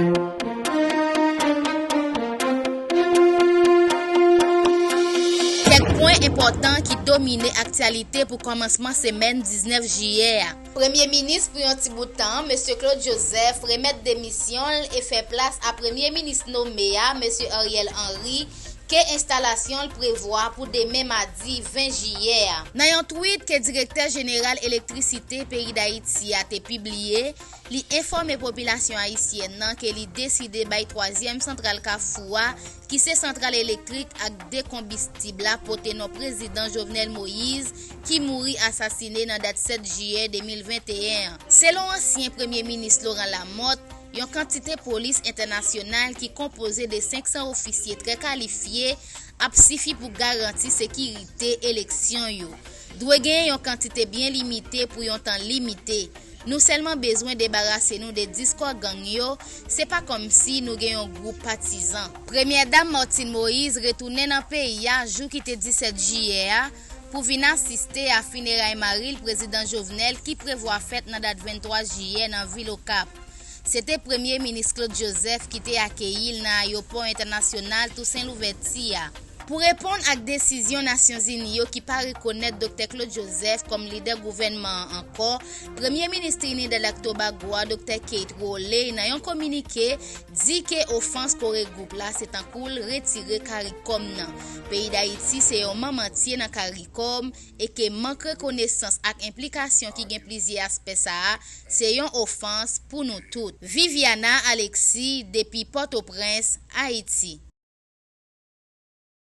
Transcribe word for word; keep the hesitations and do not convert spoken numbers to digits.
Kèk pwen enpòtan ki domine aktyalite pou kòmansman semèn diznèf jiyè a. Premye minis pou yon ti bout tan, mesye Claude Joseph, remèt demisyon l e fè plas a premye minis nome a, mesye Ariel Henry, ke enstalasyon l prevwa pou demen madi ven jiyè a. Nan yon tweet ke direktè jeneral elektrisite peyi Dayiti a te pibliye, li enfòme popilasyon ayisyèn nan ke li deside bay twazyèm santral Kafou a, ki se santral elektrik ak dekonbistib la, pote non prezidan Jovenel Moïse, ki mouri asasine nan dat sèt jiyè de mil venteyen an. Selon ansyen premye minis Laurent Lamothe, yon kantite polis entènasyonal ki konpoze de senk san ofisye trè kalifye ap sifi pou garanti sekirite eleksyon yo. Dwe genyen yon kantite byen limite pou yon tan limite. Nou sèlman bezwen debarase nou de diskò gang yo, se pa kòmsi nou gen yon gwoup patizan. Premyè Dam Martine Moïse retounen nan peyi a jou ki te disèt jiyè a pou vin asiste a fineray mari l, prezidan Jovenel, ki prevwa fèt nan dat venntwa jiyè nan vil Okap. Se te premye minis Claude Joseph ki te akeyi l nan ayewopò entènasyonal Toussaint Louverture a. Pou reponn ak desizyon Nasyonzini yo ki pa rekonèt Doktè Claude Joseph kòm lidè gouvènman an ankò, premye minis Trinidad ak Tobago a, Doktè Kate Rowley, nan yon kominike, di ke ofans Kore Gwoup la se tankou l retire CARICOM nan. Peyi Dayiti se yon manm antye nan CARICOM e ke mank rekonesans ak enplikasyon ki gen plizyè aspè sa a se yon ofans pou nou tout. Viviana Alexis, depi Pòtoprens, Ayiti.